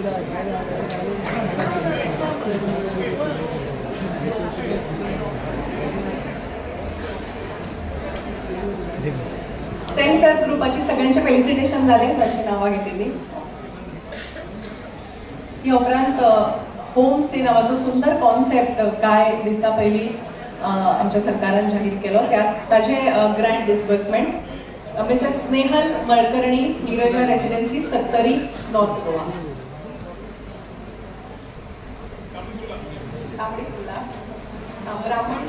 Saint अर्थ ग्रुपाची सगळ्यांचे felicitation जालें, तांची नांवां घेतिल्ली. ही उपरांत होम स्टे नांवाचो सुंदर कॉन्सेप्ट कांय दिसां पयलींच आमच्या सरकारान जाहीर केलो. त्या ताचे grant disbursement Mrs Snehal Malkarni, Neeraja residency, Sattari, north Goa. Tambdi Surla, Brahmani.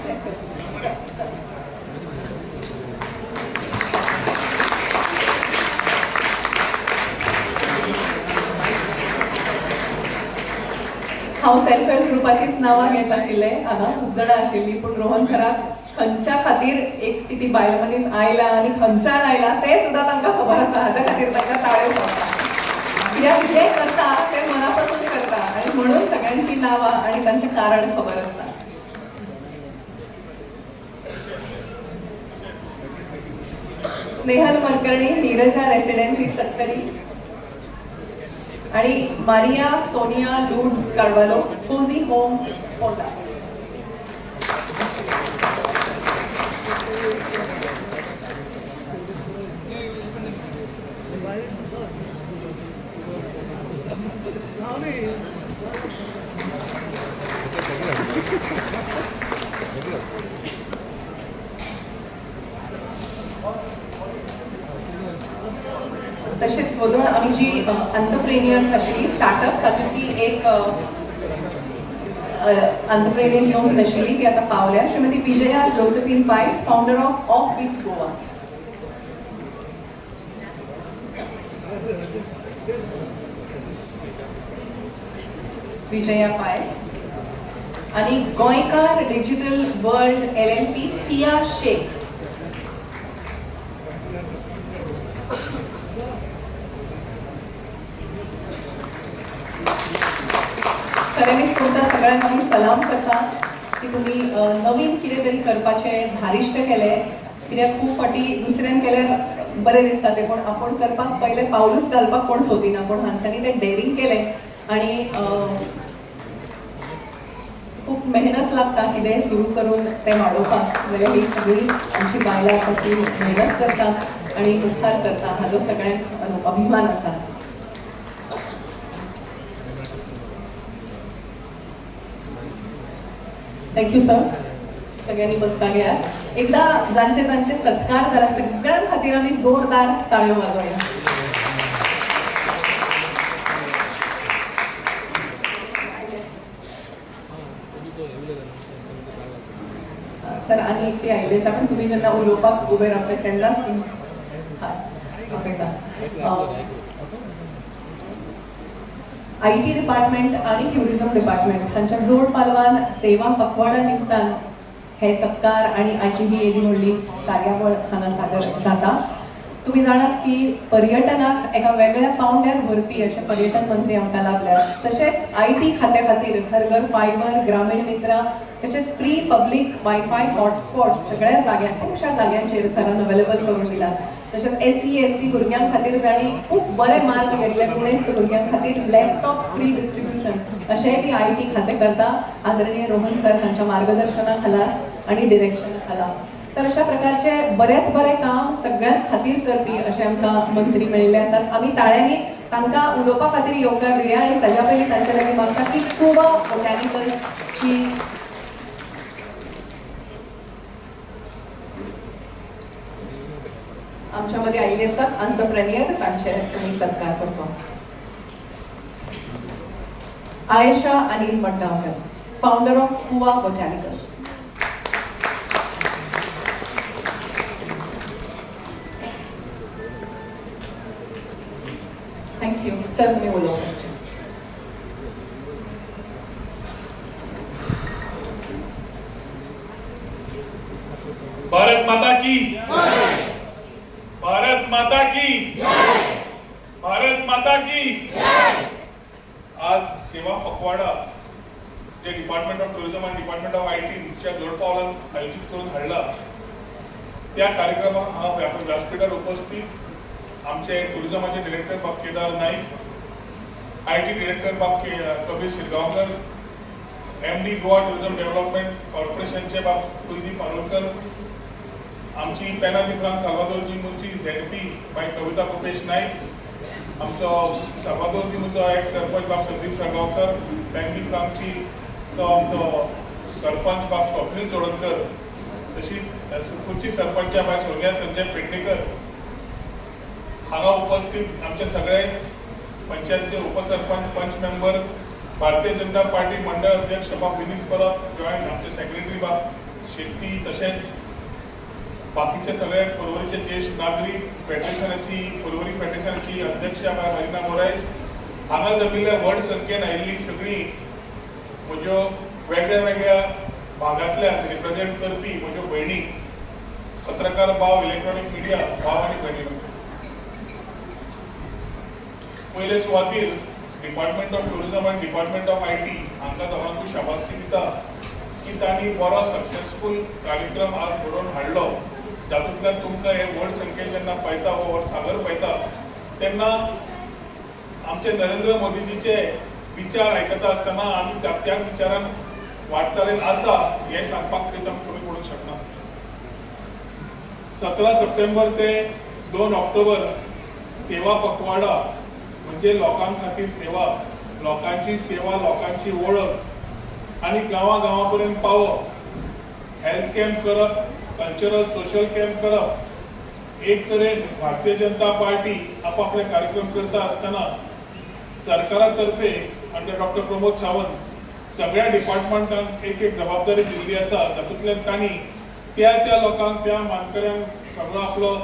हांव सेल्फ हेल्प ग्रुपाचीच नांवां घेत आशिल्लें हांगा, खूब जाणां आशिल्लीं, पूण रोहन सराक खंयच्या खातीर एक ती बायल मनीस आयला आनी खंयच्यान आयला तें सुद्दां तांकां खबर आसा. हाच्या खातीर तांकां ताळयो पडटा, कित्याक जें करता तें मना पासून करता आनी म्हणून सगळ्यांची नांवां आनी तांचें कारण खबर आसता. स्नेहल मलकर्णी, नीरजा रेसिडेन्सी, सत्तरी आणि Maria Sonia Lourdes Carvalho, cozy home, Ponda. तशेंच वदोळ आमी जी अंतरप्रेन्युअर्स आशिल्ली स्टार्टअप, तातूंतली एक अंतरप्रेन्युअर येवंक नाशिल्ली ती आतां पावल्या. Shrimati Vijaya Josephine Pais, founder of off with Goa. Vijaya Pais आनी Goenkar digital world LLP, Siya Shaikh. खऱ्यांनीच तुमकां सगळ्यांक आमी सलाम करता की तुमी नवीन कितें तरी करपाचें धारिश्ट केलें. कित्याक खूब फावटी दुसऱ्यान केल्यार बरें दिसता तें, पूण आपूण करपाक पयलें पावलूच घालपाक कोण सोदिना, पूण हांच्यांनी तें डेरींग केलें आनी खूब मेहनत लागता कितें सुरू करून तें वाडोवपाक. जाल्यार ही सगळीं आमची बायलां आसा ती मेहनत करता आनी मुखार करता, हाजो सगळ्यांक अभिमान आसा. Thank you sir. सगळ्यांनी बसका घेयात. एकदा जांचे जांचे सत्कार जाला सगळ्यां खातीर आमी जोरदार ताळयो वाजोवया. सर आनी एक ती आयिल्ली आसा, पण तुमी जेन्ना उलोवपाक उबे रावता तेन्नाच ती आपयता. IT department आणि ट्युरिझम डिपार्टमेंट हांच्या जोड पालवान सेवा पखवाडा निमतान हे सत्कार आणि आजची ही येदी व्हडली कार्यावळ हांगा सादर जाता. तुमी जाणात की पर्यटनाक एका वेगळ्या पावंड्यार व्हरपी अशे पर्यटन मंत्री आमकां लाभल्यात. तशेंच IT खात्या खातीर घर घर फायबर, ग्रामीण मित्रा, तशेंच फ्री पब्लीक वायफाय हॉटस्पॉट सगळ्या जाग्यां खुबश्या जाग्यांचेर सरान अवेलेबल करून दिला. तशेंच SC ST भुरग्यां खातीर जांणी खूब बरे मार्क घेतले गुणेस्त भुरग्यां खातीर लॅपटॉप फ्री डिस्ट्रिब्युशन अशेंय बी IT खातें करता आदरणीय रोहन सर हांच्या मार्गदर्शना खाला आनी डिरेक्शना खाला. तर अशा प्रकारचे बऱ्यात बरें काम सगळ्यां खातीर करपी अशें आमकां मंत्री मेळिल्ले आसात. आमी ताळ्यांनी तांकां उलोवपा खातीर येवकार दिवया आनी ताज्या पयलीं तांचे लागीं मागता की कुवा बोटॅनिकल्सची आमच्या मध्ये आयिल्ले आसात अंतरप्रेन्युअर, तांचे तुमी सत्कार करचो. Ayesha Anil Madgaonkar, founder of Kuva botanicals. Thank you sir, तुमी उलोवपाचें. भारत माता की, भारत माता की, भारत माता की. आज सेवा पखवाडा जे डिपार्टमेंट ऑफ टुरिझम आणि डिपार्टमेंट ऑफ IT च्या जोडपावलान आयोजित करून हाडला त्या कार्यक्रमाक हांव व्यासपीठार उपस्थित आमचे टुरिझमाचे डिरेक्टर बाब केदार नाईक, IT director बाब Kabir Shirgaonkar, MD Goa tourism development कॉर्पोरेशनचे बाब कुलदीप पारुलकर, आमची पेना दी फ्रांस साल्वादोर जी झेडपी बाय कविता रुपेश नाईक, आमचो साल्वादोर दिमुचो एक्स सरपंच बाब संदीप साळगांवकर, पेना दी फ्रांसचो आमचो सरपंच बाब स्वप्नील चोडणकर, तशीच सुकूरची सरपंच बाय सोनिया संजय पेडणेकर, हांगा उपस्थित आमचे सगळे पंचायतीचे उपसरपंच, पंच मेंबर, भारतीय जनता पार्टी मंडळ अध्यक्ष बाब विनीत परब, जॉयंट आमचे सेक्रेटरी बाब शेट्टी, तशेंच बाकीचे सगळे पर्वरीचे ज्येष्ठ नागरीक, फेडरेशनाची पर्वरी फेडरेशनाची अध्यक्ष बाय मरिना मोरायस, हांगा जमिल्ल्या व्हड संख्येन आयिल्ली सगळीं म्हज्यो वेगळ्या वेगळ्या भागांतल्यान रिप्रेझेंट करपी म्हज्यो भयणी, पत्रकार भाव, इलेक्ट्रॉनिक मिडिया भाव आनी भयणी, पयले सुवातीर डिपार्टमेंट ऑफ टुरिझम आनी डिपार्टमेंट ऑफ IT हांकां दोगांकूय शाबासकी दिता की तांणी बरो सक्सेसफूल कार्यक्रम आज घडोवन हाडलो, जातूंतल्यान तुमकां हे व्हड संख्येन जेन्ना पळयता हो व्हड सागर पळयता तेन्ना आमचे नरेंद्र मोदीजीचे विचार आयकता आसतना आमी त्या विचारान वाटचालीन आसा हें सांगपाक खंयच आमी कमी पडूंक शकना. 17 सप्टेंबर ते 2 ऑक्टोबर सेवा पखवाडा म्हणजे लोकां खातीर सेवा, लोकांची सेवा, लोकांची वळख आनी गांवा गांवा पर्यंत पावप, हेल्थ कॅम्प करप, कल्चरल सोशल कॅम्प करप, एक तरेन भारतीय जनता पार्टी आपापले कार्यक्रम करता आसतना सरकारा तर्फे अंडर डॉक्टर प्रमोद सावंत सगळ्या डिपार्टमेंटांक एक एक जबाबदारी दिल्ली आसा, तातूंतल्यान तांणी त्या त्या लोकांक, त्या मानकऱ्यांक सगळो आपलो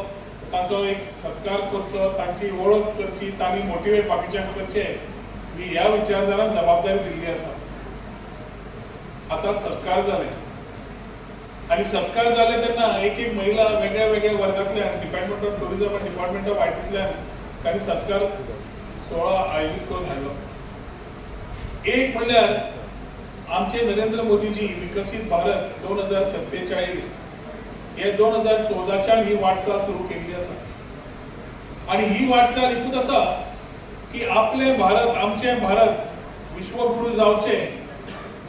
तांचो एक सत्कार करचो, तांची वळख करची, तांणी मोटिवेट बाकीच्यांक करचे ही ह्या विचारधारान जबाबदारी दिल्ली आसा. आतां सत्कार जाले आनी सत्कार जाले तेन्ना एक एक महिला वेगळ्या वेगळ्या वर्गांतल्यान डिपार्टमेंट ऑफ टुरिझम आनी डिपार्टमेंट ऑफ आयटींतल्यान तांणी सत्कार सोहळा आयोजीत करून हाडलो. एक म्हणल्यार आमचे नरेंद्र मोदीजी विकसीत भारत 2047 हे 2014च्यान ही वाटचाल सुरू केल्ली आसा आनी ही वाटचाल एकूच आसा की आपले भारत, आमचे भारत विश्वगुरू जावचे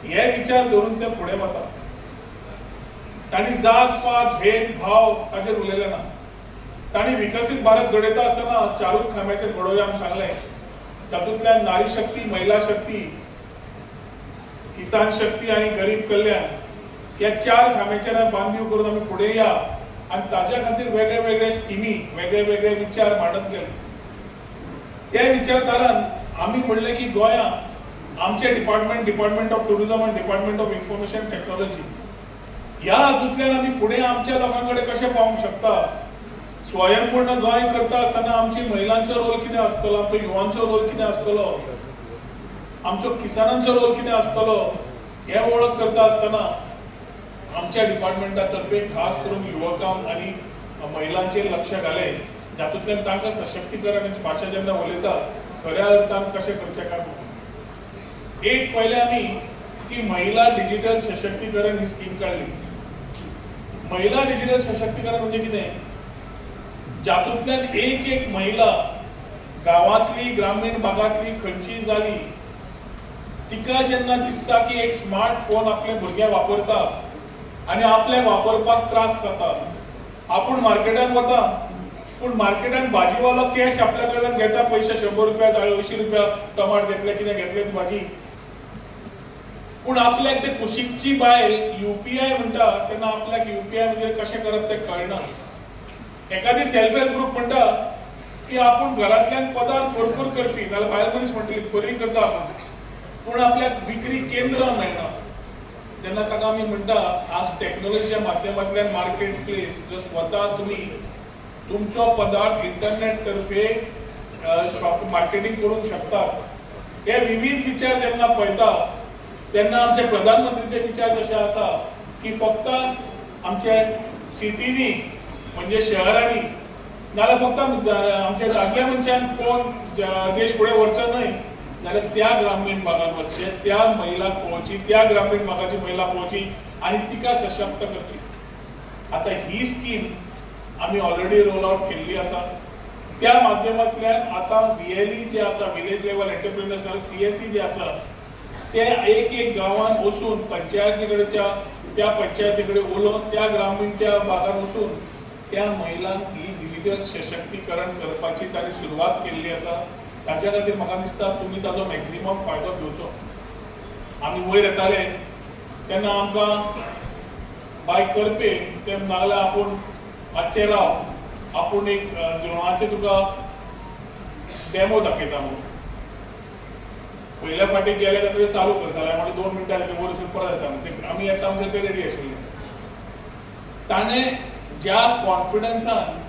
हे विचार धरून ते फुडें वता. तांणी जात पात भेदभाव ताचेर उलयले ना. तांणी विकसीत भारत घडयता आसतना चारूच खांब्याचेर घडोवया आमी सांगलें, तातूंतल्यान नारी शक्ती, महिला शक्ती, किसान शक्ती आनी गरीब कल्याण ह्या 4 खांब्याचेर बांदीव करून आमी फुडें या आनी ताज्या खातीर वेगळे वेगळे स्किमी, वेगळे वेगळे विचार मांडत गेले. त्या विचारधारान आमी म्हणलें की गोंया आमचे डिपार्टमेंट, डिपार्टमेंट ऑफ टुरिझम आनी डिपार्टमेंट ऑफ इन्फॉर्मेशन टॅक्नॉलॉजी ह्या हातूंतल्यान आमी फुडें आमच्या लोकां कडेन कशें पावोवंक शकता, स्वयंपूर्ण गोंय करता आसतना आमची महिलांचो रोल कितें आसतलो, आमचो युवांचो रोल कितें आसतलो, आमचो किसानांचो रोल कितें आसतलो हे वळख करता आसतना आमच्या डिपार्टमेंटा तर्फे खास करून युवकांक आनी महिलांचेर लक्ष घालें, जातूंतल्यान तांकां सशक्तीकरणाची भाशा जेन्ना उलयता खऱ्या अर्थान कशें करचें काय म्हणून. एक पयलें आमी की महिला डिजिटल सशक्तीकरण ही स्कीम काडली. महिला डिजिटल सशक्तीकरण म्हणजे कितें, जातूंतल्यान एक एक महिला गांवांतली, ग्रामीण भागांतली खंयची जाली तिका जेन्ना दिसता की एक स्मार्टफोन आपले भुरगे वापरता आनी आपले वापरपाक त्रास जाता, आपूण मार्केटान वता पूण मार्केटान भाजीवालो कॅश आपल्या कडल्यान घेता पयशे, 100 रुपया, 80 रुपया टमाट घेतले, कितें घेतले ती भाजी, पूण आपल्याक ते कुशीकची बायल युपीआय म्हणटा तेन्ना आपल्याक युपीआय म्हणजे कशें करप तें कळना. एखादी सेल्फ हेल्प ग्रुप म्हणटा की आपूण घरांतल्यान पदार्थ भरपूर करपी, नाल्यार बायल मनीस म्हणटली बरी करता आपूण, पूण आपल्याक विक्री केंद्र मेळना. तेन्ना ताका आमी म्हणटा आज टॅक्नोलॉजीच्या माध्यमांतल्यान मार्केट प्लेस, जो स्वता तुमी तुमचो पदार्थ इंटरनेट तर्फे शॉप मार्केटींग करूंक शकतात. हे विविध विचार जेन्ना पळयता तेन्ना आमचे प्रधानमंत्रीचे विचार जशे आसा की फक्त आमचे सिटींनी म्हणजे शहरांनी नाल्यार फक्त आमच्या दादल्या मनशान पळोवन देश फुडें व्हरचो न्हय, जाल्यार त्या ग्रामीण भागांत वचचें, त्या महिलाक पळोवची, त्या ग्रामीण भागाची महिला पळोवची आनी तिका सशक्त करची. आतां ही स्कीम आमी ऑलरेडी रोल आवट केल्ली आसा. त्या माध्यमांतल्यान आतां व्हीएलई जे आसा विलेज लेवल एंटरप्रिनर्स सीएससी जे आसा ते एक एक गांवांत वचून पंचायती कडेच्या त्या पंचायती कडेन उलोवन त्या ग्रामीण त्या भागान वचून त्या महिलांक ही डिजिटल सशक्तीकरण करपाची तांणी सुरवात केल्ली आसा. ताच्या खातीर म्हाका दिसता तुमी ताजो मॅक्झिमम फायदो घेवचो. आमी वयर येताले तेन्ना आमकां बाय करपे ते नागले आपूण मातशें राव, आपूण एक द्रोणाचें तुका डेमो दाखयता म्हणून. पयल्या फावटी गेले तेन्ना ते चालू करताले, म्हणजे 2 मिनटां वयर वचून परत येता ते आमी येता म्हणसर ते रेडी आशिल्ले. ताणें ज्या कॉन्फिडन्सान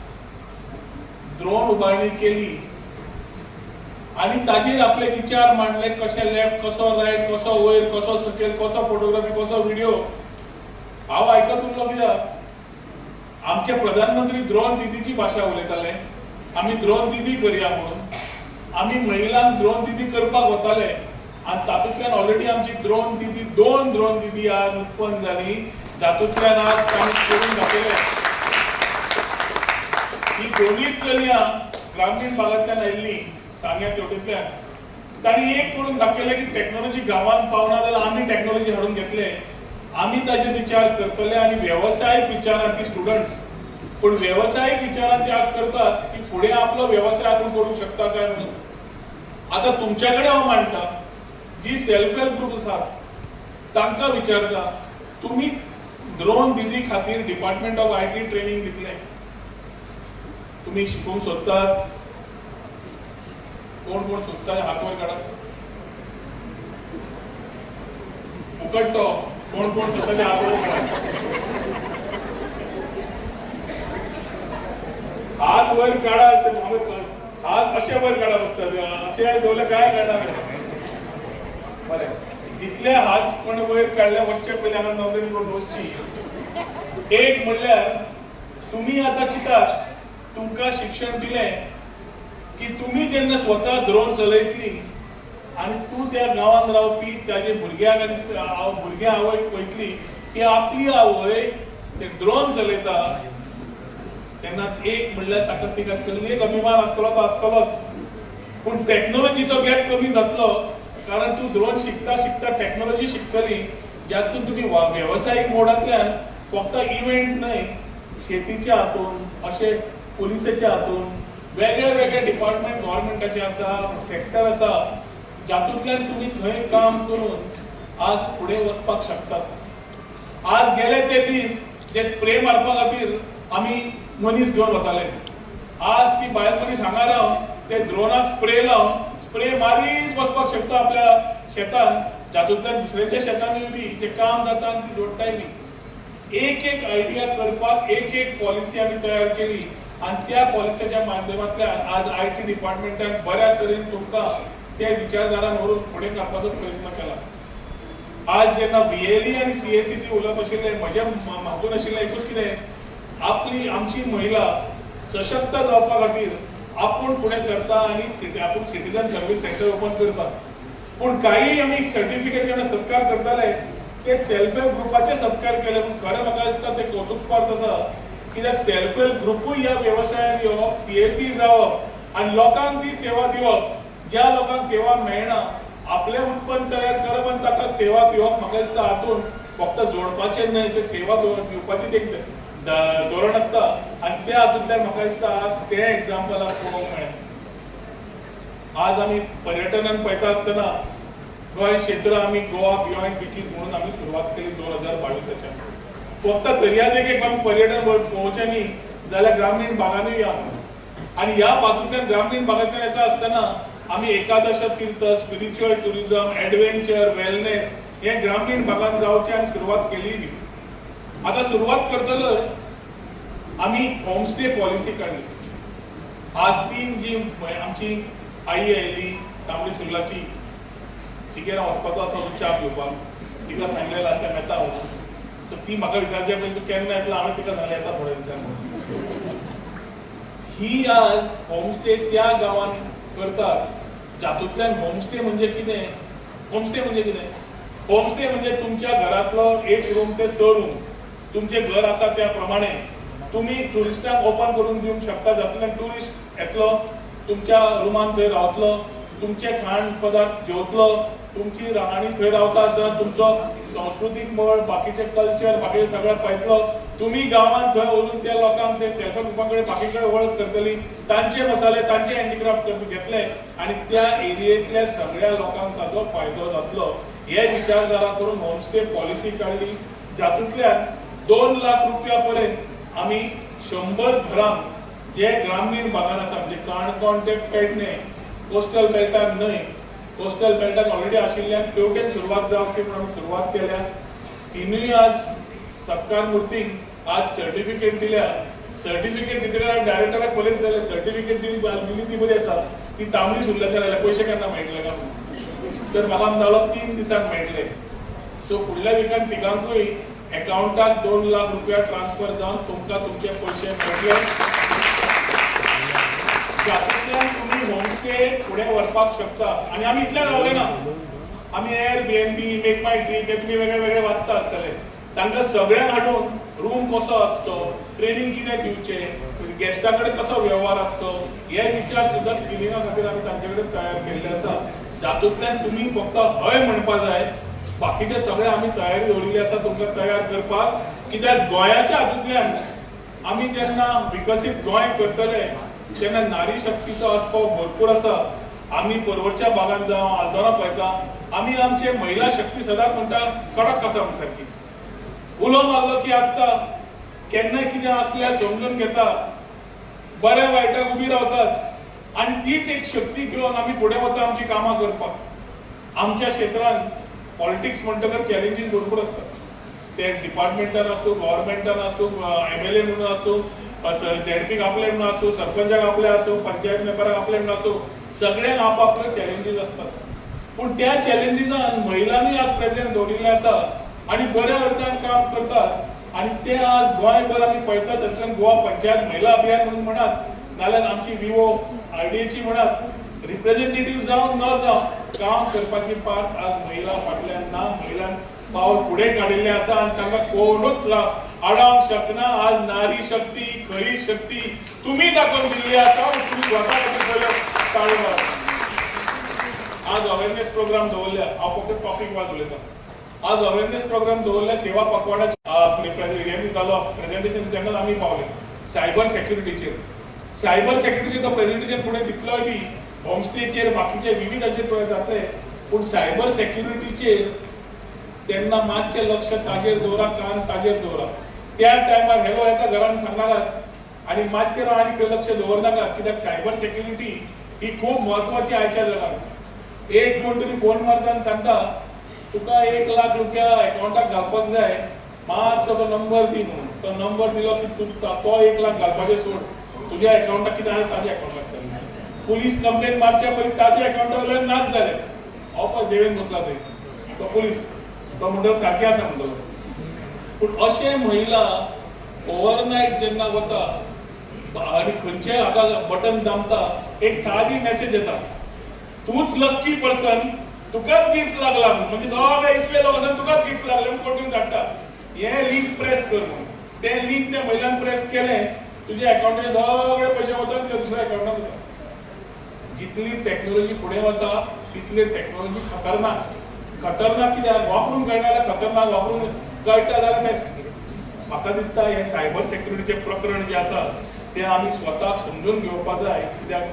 द्रोण उबारणी केली आनी ताजेर आपले विचार मांडले, कशे लेफ्ट कसो रायट कसो वयर कसो सकयल कसो फोटोग्राफी कसो व्हिडिओ, हांव आयकत उरलो. कित्याक आमचे प्रधानमंत्री द्रोण दिदीची भाशा उलयताले, आमी द्रोण दिदी करया म्हणून आमी महिलांक द्रोण दिदी करपाक वताले आनी तातूंतल्यान ऑलरेडी आमची द्रोण दिदी 2 द्रोण दिदी आज उत्पन्न जाली, जातूंतल्यान आज तांणी करून दाखयलें. ही दोनूय चलयां ग्रामीण भागांतल्यान आयिल्लीं सांग्या तेवटेंतल्यान, तांणी एक करून दाखयलें की टॅक्नोलॉजी गांवांत पावना जाल्यार आमी टॅक्नोलॉजी हाडून घेतले, आमी ताजेर विचार करतले आनी वेवसायीक विचारान ती स्टुडंट्स पूण वेवसायीक विचारान ते आज करतात की फुडें आपलो वेवसाय आपूण करूंक शकता काय म्हणून. आतां तुमच्या कडेन हांव मांडटा, जी सेल्फ हेल्प ग्रूप आसात तांकां विचारता, तुमी द्रोण दिदी खातीर डिपार्टमेंट ऑफ IT training दितले, तुमी शिकूंक सोदतात? कोण कोण सोदता हात वयर काडात, फुकट तो कोण कोण सोदता ते हात वयर काडात, हात वयर काडात, हात अशे वयर काडप आसता, अशे दवरले काय काडना. बरें, जितले हात कोण वयर काडले वचचे पयलीं हांगा नोंदणी करून वचची. एक म्हणल्यार तुमी आतां चिंतात, तुमकां शिक्षण दिलें की तुमी जेन्ना स्वता द्रोण चलयतली आनी तूं त्या गांवांत रावपी ताजे भुरग्याक आनी भुरग्यां आवयक पळयतली की आपली आवय द्रोण चलयता, तेन्ना एक म्हणल्यार ताका तिका चलयेक अभिमान आसतलो तो आसतलोच, पूण टॅक्नोलॉजीचो गॅप कमी जातलो, कारण तूं द्रोण शिकता शिकता टॅक्नोलॉजी शिकतली, ज्यातून तुमी वेवसायीक मोडांतल्यान फक्त इव्हेंट न्हय, शेतीच्या हातून अशें पुलिसेच्या हातून वेगळे वेगळे डिपार्टमेंट गव्हर्मेंटाचे आसा, सेक्टर आसा, जातूंतल्यान तुमी थंय काम करून आज फुडें वचपाक शकतात. आज गेले ते दीस जे स्प्रे मारपा खातीर आमी मनीस घेवन वताले, आज ती बायल मनीस हांगा रावन ते द्रोणाक स्प्रे लावन स्प्रे मारीत वचपाक शकता आपल्या शेतान, जातूंतल्यान दुसऱ्याच्या शेतानूय बी जें काम जाता आनी ती जोडटाय बी. एक एक आयडिया करपाक एक एक पॉलिसी आमी तयार केली आनी त्या पॉलिसीच्या माध्यमांतल्यान आज IT डिपार्टमेंटान बऱ्या तरेन तुमकां त्या विचारधारान व्हरून फुडें काडपाचो प्रयत्न केला. आज जेन्ना व्हीएलई आनी सीएससीची उलोवप आशिल्लें, म्हज्या हातून आशिल्लें एकूच कितें, आपली आमची महिला सशक्त जावपा खातीर आपूण फुडें सरता आनी आपूण सिटीजन सर्वीस सेंटर ओपन करता. पूण काही आमी सर्टिफिकेट जेन्ना सत्कार करताले ते सेल्फ हेल्प ग्रुपाचे सत्कार केले, पूण खरें म्हाका दिसता ते कौतुकपार्थ आसा, कित्याक सेल्फ हेल्प ग्रुपूय ह्या वेवसायान येवप, सीएससी जावप आनी लोकांक ती सेवा दिवप, ज्या लोकांक सेवा मेळना आपलें उत्पन्न तयार करप आनी ताका सेवा दिवप, म्हाका दिसता हातून फक्त जोडपाचें न्हय ते सेवा दिवपाची एक धोरण आसता आनी त्या हातूंतल्यान म्हाका दिसता आज तें एग्जाम्पल आज पळोवंक मेळ्ळें. आज आमी पर्यटनान पळयता आसतना गोंय क्षेत्र आमी गोवा बियॉन्ड बिचीस म्हणून आमी सुरवात केली 2022. फक्त दर्यादेगेक आमी पर्यटन पळोवचें न्ही जाल्यार ग्रामीण भागानूय या, आनी ह्या बाजूंतल्यान ग्रामीण भागांतल्यान येता आसतना आमी Ekadash Tirth, spiritual tourism, adventure, wellness हे ग्रामीण भागांत जावचें आनी सुरवात केली बी. आतां सुरवात करतकच आमी होमस्टे पॉलिसी काडली. आज 3 जी आमची आई आयली तांबडी सुर्लाची, तिगेर हांव वचपाचो आसा अजून च्या घेवपाक, तिका सांगलें लास्ट टायम येता हांव, सो ती म्हाका विचारचे पयलीं तूं केन्ना येतलो, हांवें तिका सांगलें येता थोड्या दिसांनी. ही आज होमस्टे त्या गांवांत करतात, जातूंतल्यान होमस्टे म्हणजे कितें, होमस्टे म्हणजे कितें, होमस्टे म्हणजे तुमच्या घरांतलो 1 रूम ते 6 रूम, तुमचें घर आसा त्या प्रमाणे तुमी ट्युरिस्टांक ओपन करून दिवंक शकता, जातूंतल्यान ट्युरिस्ट येतलो, तुमच्या रुमान थंय रावतलो, तुमचे खाण पदार्थ जेवतलो, तुमची राहाणी थंय रावता आसतना तुमचो संस्कृतीक मळ, बाकीचे कल्चर, बाकीचे सगळें पळयतलो. तुमी गांवांत थंय वचून त्या लोकांक ते सेल्फ ग्रुपा कडेन बाकी कडेन वळख करतली, तांचे मसाले, तांचे हँडीक्राफ्ट घेतले आनी त्या एरियेंतल्या सगळ्या लोकांक ताचो फायदो जातलो. हे विचारधारा करून होमस्टे पॉलिसी काडली, जातूंतल्यान 2 लाख रुपया पर्यंत आमी 100 घरांक जे ग्रामीण भागान आसा, म्हणजे काणकोण ते पेडणे कोस्टल बेल्टान न्हय, कोस्टल बेल्टान ऑलरेडी आशिल्ल्यान तेवटेन सुरवात जावची म्हणून आमी सुरवात केल्या. तिनूय आज सत्कार मूर्तींक आज सर्टिफिकेट दिल्या. सर्टिफिकेट दितकच डायरेक्टराक पळयत जाल्यार सर्टिफिकेट दिली ती बरी आसा, ती तांबडी सुरल्याच्या जाल्यार पयशे केन्ना मेळटले काय म्हणून, तर म्हाका म्हणटालो 3 दिसांक मेळटले. सो फुडल्या विकान तिगांकूय एकाउंटाक 2 लाख रुपया ट्रान्सफर जावन तुमकां तुमचे पयशे मेळटले, जातूंतल्यान तुमी होमस्टे फुडें व्हरपाक शकता. आनी आमी इतल्यान रावले ना, आमी Airbnb, make my trip हे तुमी वेगळे वेगळे वाचता आसतले. तांकां सगळ्यांक हाडून रूम कसो आसचो, ट्रेनिंग कितें दिवचें, गेस्टा कडेन कसो वेव्हार आसचो, हे विचार सुद्दां स्किलिंगा खातीर आमी तांचे कडेन तयार केल्ले आसा. जातूंतल्यान तुमी फक्त हय म्हणपा जाय, बाकीचे सगळे आमी तयारी दवरिल्ली आसा तुमकां तयार करपाक. कित्याक गोंयाच्या हातूंतल्यान आमी जेन्ना विकसीत गोंय करतले तेन्ना नारी शक्तीचो आस्पाव भरपूर आसा. आमी परवरच्या भागान जावं आल्दोना पळयता, आमी आमचे महिला शक्ती सदांच म्हणटा कडक आसा म्हण, सारकी उलो मारलो की आसता, केन्नाय कितें आसल्यार समजून घेता, बऱ्या वायटाक उबी रावतात आनी तीच एक शक्ती घेवन आमी फुडें वता आमची कामां करपाक. आमच्या क्षेत्रांत पॉलिटिक्स म्हणटकच चॅलेंजीस भरपूर आसतात, ते डिपार्टमेंटान आसूं, गव्हर्मेंटान आसूं, MLA म्हणून आसूं, झेडपीक आपले म्हणून आसूं, सरपंचाक आपले आसूं, पंचायत मेंबराक आपले म्हणून आसूं, सगळ्यांक आपआपले चॅलेंजीस आसतात. पूण त्या चॅलेंजीसान महिलांनी आज प्रेझेंट दवरिल्लें आसा आनी बऱ्या अर्थान काम करतात आनी ते आज गोंयभर आमी पळयतात. तातूंतल्यान गोवा पंचायत महिला अभियान म्हणून म्हणात, नाल्यार आमची विवो RDAची म्हणात, रिप्रेझेंटेटिव्ह जावं न जावं काम करपाची पाट आज महिला फाटल्यान ना, महिलांक पावल फुडें काडिल्लें आसा आनी तांकां कोणूच आडावंक शकना. आज नारी शक्ती, खरी शक्ती तुमी दाखोवन दिल्ली आसा, तुमी स्वता खातीर टाळयो मारात. आज अवेरनेस प्रोग्राम दवरल्या, हांव फक्त टॉपीक वाज उलयतां. आज अवेरनेस प्रोग्राम दवरल्या सेवा पखवाडाचे हें दितालो प्रेजेंटेशन, तेन्नाच आमी पावले सायबर सेक्युरिटीचेर. सायबर सेक्युरिटीचो प्रेजेंटेशन फुडें दितलोय बी, होमस्टेचेर बाकीचे विविधाचेर जातले, पूण सायबर सेक्युरिटीचेर तेन्ना मातशें लक्ष ताजेर दवरा, कान ताजेर दवरा. त्या टायमार हेलो येता घरान सांगनाकात आनी मातशें राव आनी लक्ष दवरनाकात, कित्याक सायबर सेक्युरिटी ही खूब म्हत्वाची आयच्या जगात. एक कोण तरी फोन मारता आनी सांगता तुका 1 लाख रुपया एकाउंटाक घालपाक जाय, मातसो तो नंबर दी म्हणून. तो नंबर दिलो की तो 1 लाख घालपाचें सोड, तुज्या एकाउंटाक कितें आसा ताज्या एकाउंटाक चल्लें. पुलीस कंप्लेन मारच्या पयलीं ताज्या एकाउंटा वयल्यान नाच जालें. हांव देवेन बसला थंय, तो पुलीस तो म्हणटलो सारकें आसा म्हणटलो. पूण अशें महिला ओवरनायट जेन्ना वता आनी खंयच्याय हाका बटन दामता, एक सादी मॅसेज येता, तूंच लक्की पर्सन, तुकाच गिफ्ट लागला म्हणजे सगळे इतले लोक आसा तुकाच गिफ्ट लागले म्हणून कोण धाडटा, हें लिंक प्रेस कर म्हणून. तें लिंक त्या महिलान प्रेस केलें, तुज्या एकाउंटार सगळे पयशे वतात, ते दुसऱ्या एकाउंटार वता. जितली टॅक्नोलॉजी फुडें वता तितली टॅक्नोलॉजी खतरनाक. खतरनाक कित्याक वापरूंक कळना जाल्यार खतरनाक, वापरूंक कळटा जाल्यार बेस्ट. म्हाका दिसता हें सायबर सेक्युरिटीचें प्रकरण जें आसा तें आमी स्वता समजून घेवपा जाय, कित्याक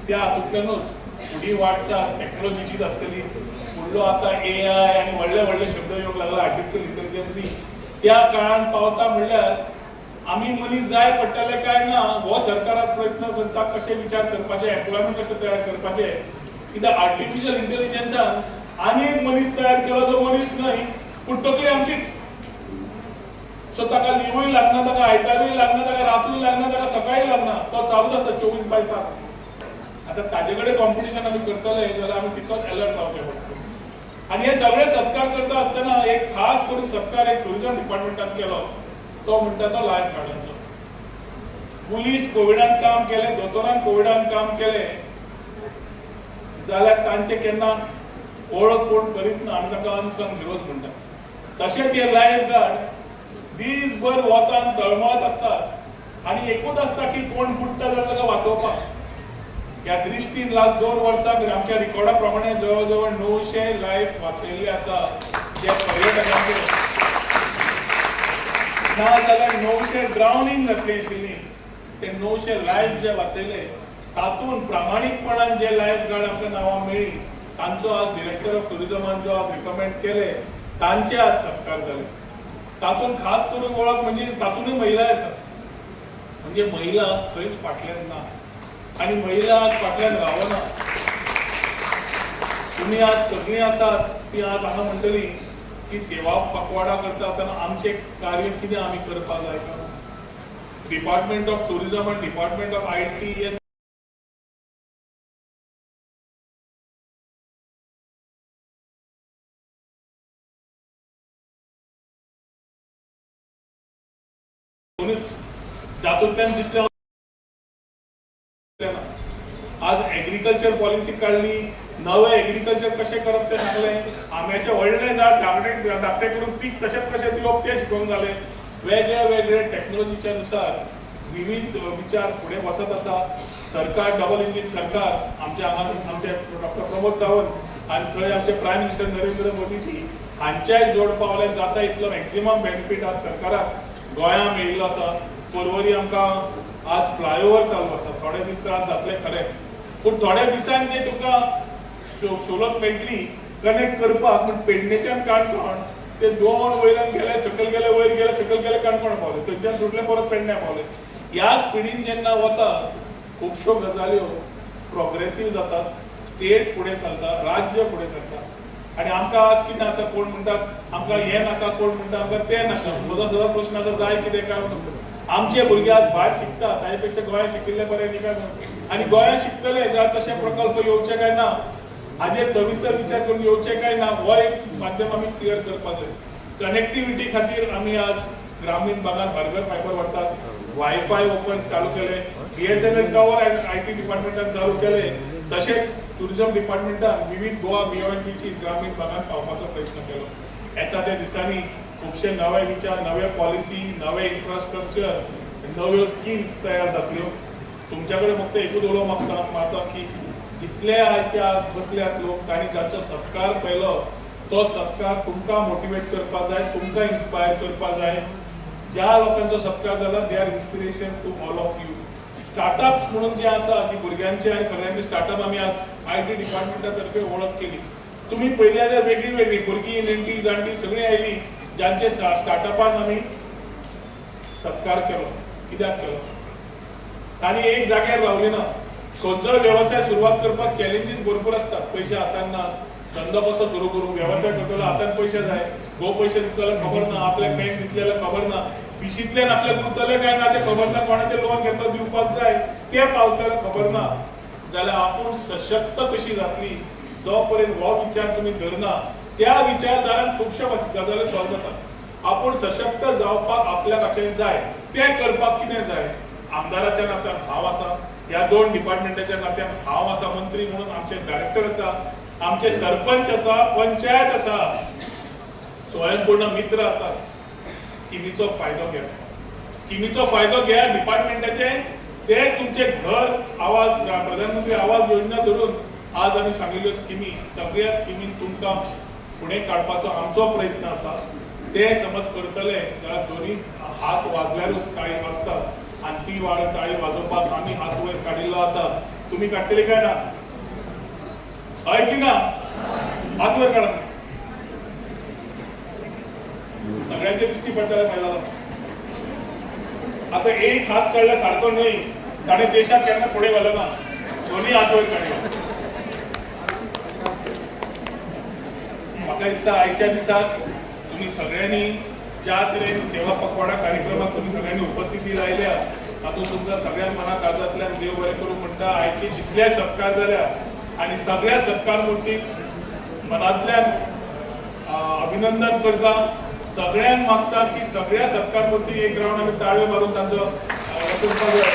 त्या हातूंतल्यानूच फुडें वाटचाल टॅक्नोलॉजीचीच आसतली. फुडलो आतां AI आनी व्हडले व्हडले शब्द येवंक लागला, आर्टिफिशियल इंटेलिजन्स बी त्या काळान पावता म्हणल्यार आमी मनीस जाय पडटले काय ना हो सरकाराक प्रयत्न करता, कशें विचार करपाचे, एम्प्लॉयमेंट कशें तयार करपाचें. कित्याक आर्टिफिशियल इंटेलिजन्सान आनी एक मनीस तयार केलो जो मनीस न्हय, पूण तकली आमचीच. सो ताका लिवूय लागना, ताका आयतारूय लागना, ताका रातूय लागना, ताका सकाळी लागना, तो चालूच आसता 24/7. आतां ताजे कडेन कॉम्पिटिशन आमी करतले जाल्यार आमी तितलोच एलर्ट रावचें पडटलें. आनी हे सगळे सत्कार करता आसतना एक खास करून सत्कार एक टुरिजम डिपार्टमेंटान केलो, तो म्हणटा तो लायफ गार्डांचो. पुलीस कोविडान काम केलें, दोतोरान कोविडान काम केलें जाल्यार तांचे केन्ना ओळख कोण करीत ना, आमी ताका अनसंग हिरोज म्हणटा. तशेंच हे लायफ गार्ड दीसभर वतान तळमळत आसतात आनी एकूच आसता की कोण बुडटा जाल्यार ताका वाचोवपाक. ह्या दृश्टीन लास्ट 2 वर्सां आमच्या रिकॉर्डा प्रमाणे जवळ जवळ 900 लायफ वाचयल्ले आसा जे पर्यटकांचे. ना जाल्यार 900 ड्रावनिंग जातली आशिल्ली. ते 900 लायफ जे वाचयले तातूंत प्रामाणीकपणान जे लायफ गार्ड आमकां नांवां मेळ्ळी तांचो आज डिरेक्टर ऑफ टुरिजमान जो आज रिकमेंड केले तांचे आज सत्कार जाले. तातूंत खास करून वळख म्हणजे तातूंतय महिला आसात, म्हणजे महिला खंयच फाटल्यान ना आनी महिला आज फाटल्यान रावना. तुमी आज सगळीं आसात ती आज हांगा म्हणटली की सेवा पखवाडा करता आसतना आमचें कार्य कितें आमी करपाक जाय काय? डिपार्टमेंट ऑफ टुरिजम आनी डिपार्टमेंट ऑफ IT हे दोनूच जातूंतल्यान जितलें आज एग्रीकल्चर पॉलिसी काडली, नवें एग्रीकल्चर कशें करप तें सांगलें, आंब्याचें व्हडलें झाड धाकटें धाकटें करून पीक कशें कशें दिवप तें शिकोवंक जालें. वेगळे वेगळे टॅक्नोलॉजीच्या नुसार विविध विचार फुडें वचत आसा. सरकार डबल इंजीन सरकार आमच्या हांगा आमचे डॉक्टर प्रमोद सावंत आनी थंय आमचे प्रायम मिनिस्टर नरेंद्र मोदीजी हांच्याय जोड पावल्यान जाता इतलो मॅक्सिमम बेनिफीट आज सरकाराक गोंया मेळिल्लो आसा. पर्वरी आमकां आज फ्लायओवर चालू आसा, थोडे दीस त्रास जातले खरें, पूण थोड्या दिसान जे तुका सवलत मेळटली कनेक्ट करपाक, पूण पेडणेच्यान काणकोण ते 2 वयल्यान गेले, सकयल गेले, वयर गेले, सकयल गेले, काणकोण पावले, थंयच्यान सुटले परत पेडण्या पावले. ह्या स्पिडीन जेन्ना वता खुबश्यो गजाल्यो प्रोग्रेसीव जातात, स्टेट फुडें सरता, राज्य फुडें सरता. आनी आमकां आज कितें आसा, कोण म्हणटात आमकां हें नाका, कोण म्हणटा आमकां तें नाका. म्हजो सदांच प्रश्न आसा, जाय कितें काय म्हणून. आमचे भुरगे आज भायर शिकता ताजे पेक्षा गोंयांत शिकिल्ले बरें न्ही काय म्हणून. आनी गोंयांत शिकतले जाल्यार तशे प्रकल्प येवचे काय ना हाजेर सविस्तर विचार करून येवचे काय ना हो एक माध्यम आमी क्लियर करपाक जाय. कनेक्टिविटी खातीर आमी आज ग्रामीण भागांत हर घर फायबर व्हरतात, वायफाय ओपन चालू केले, BSNL tower IT डिपार्टमेंटान चालू केले, तशेंच टुरिजम डिपार्टमेंटान विविध गोवा बियॉन्ड बिचीस ग्रामीण भागांत पावपाचो प्रयत्न केलो. येता त्या दिसांनी खुबशे नवे विचार, नवे पॉलिसी, नवे इन्फ्रास्ट्रक्चर, नव्यो स्किम्स तयार जातल्यो. तुमच्या कडेन फक्त एकूच उलो मारता की जितले आयचे आज बसल्यात लोक तांणी जांचो सत्कार पळयलो तो सत्कार तुमकां मोटिवेट करपाक जाय, तुमकां इन्स्पायर करपाक जाय. ज्या लोकांचो सत्कार जाला they are inspiration to all of you. Startups म्हणून जे आसा की भुरग्यांचे आनी सगळ्यांचे स्टार्टअप आमी आज IT डिपार्टमेंटा तर्फे वळख केली. तुमी पयलीं जाल्यार वेगळी वेगळी भुरगीं, नेणटी, जाणटी सगळीं आयली ज्यांचे स्टार्टअपान आमी सत्कार केलो. कित्याक केलो? तांणी एक जाग्यार रावली ना. खंयचोय वेवसाय सुरवात करपाक चॅलेंजीस भरपूर आसतात. पयशे हातान ना, धंदो कसो सुरू करूं, वेवसाय करतलो हातान पयशे जाय, घोव पयशे दितलो जाल्यार खबर ना, आपल्याक बँक दितले जाल्यार खबर ना, पिशींतल्यान आपल्याक उरतले काय ना तें खबर ना, कोणाचें लोन घेतलो दिवपाक जाय तें पावतले जाल्यार खबर ना. जाल्यार आपूण सशक्त कशी जातली जो पर्यंत हो विचार तुमी धरना त्या विचारधारान खुबश्यो गजाली सॉल्व जातात. आपूण सशक्त जावपाक आपल्याक अशें जाय, तें करपाक कितें जाय? आमदाराच्या नात्यान हांव आसा, ह्या 2 डिपार्टमेंटाच्या नात्यान हांव आसा, मंत्री म्हणून आमचे डायरेक्टर आसा, आमचे सरपंच आसा, पंचायत आसा, स्वयंपूर्ण मित्र आसात. स्किमीचो फायदो घ्या, स्किमीचो फायदो घ्या. डिपार्टमेंटाचे ते तुमचे घर आवाज, प्रधानमंत्री आवास योजना धरून आज आमी सांगिल्ल्यो स्किमी, सगळ्या स्किमीन तुमकां फुडें काडपाचो आमचो प्रयत्न आसा. ते समज करतले जाल्यार दोनी हात वाजल्यारूच ताळी वाजतात आनी ती वाड ताळी वाजोवपाक आमी हात वयर काडिल्लो आसा. तुमी काडटले काय ना? हय की ना? हात वयर काडा. सगळ्यांचे दिश्टी पडटले पयला. आतां एक हात काडल्यार सारको न्हय, ताणें देशाक केन्ना फुडें व्हेलो ना. दोनी हात वयर काडले. म्हाका दिसता आयच्या दिसाक तुमी सगळ्यांनी ज्या तरेन सेवा पखवाडा कार्यक्रमाक तुमी सगळ्यांनी उपस्थिती लायल्या तातूंत तुमकां सगळ्या मना काळजांतल्यान देव बरें करूं म्हणटा. आयचे जितले सत्कार जाल्या आनी सगळ्या सत्कार मूर्तीक मनांतल्यान अभिनंदन करता. सगळ्यांक मागता की सगळ्या सत्कार मूर्तीक एक रावंड आमी ताळयो मारून तांचो करपाक जाय.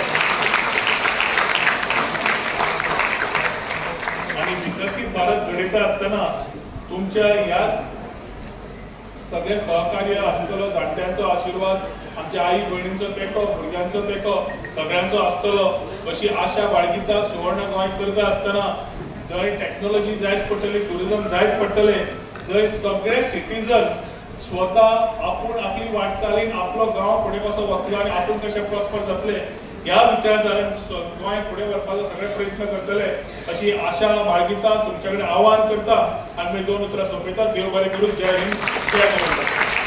आनी विकसीत भारत घडयता आसतना तुमच्या ह्या सगळे सहकार्य आसतलो, जाणट्यांचो आशिर्वाद, आमच्या आई भयणींचो तेंको, भुरग्यांचो तेंको सगळ्यांचो आसतलो अशी आशा बाळगिता. सुवर्ण गोंय करता आसतना जंय टॅक्नोलॉजी जायत पडटली, टुरिझम जायत पडटले, जंय सगळे सिटीजन स्वता आपूण आपली वाटचालीन आपलो गांव फुडें कसो वतलो आनी आपूण कशें प्रॉस्पर जातले ह्या विचारधारेन गोंय फुडें व्हरपाचो सगळे प्रयत्न करतले अशी आशा बाळगिता. तुमच्या कडेन आव्हान करता आनी मागीर दोन उतरां सोंपयता. देव बरें करूं. जय हिंद, जय गोंय.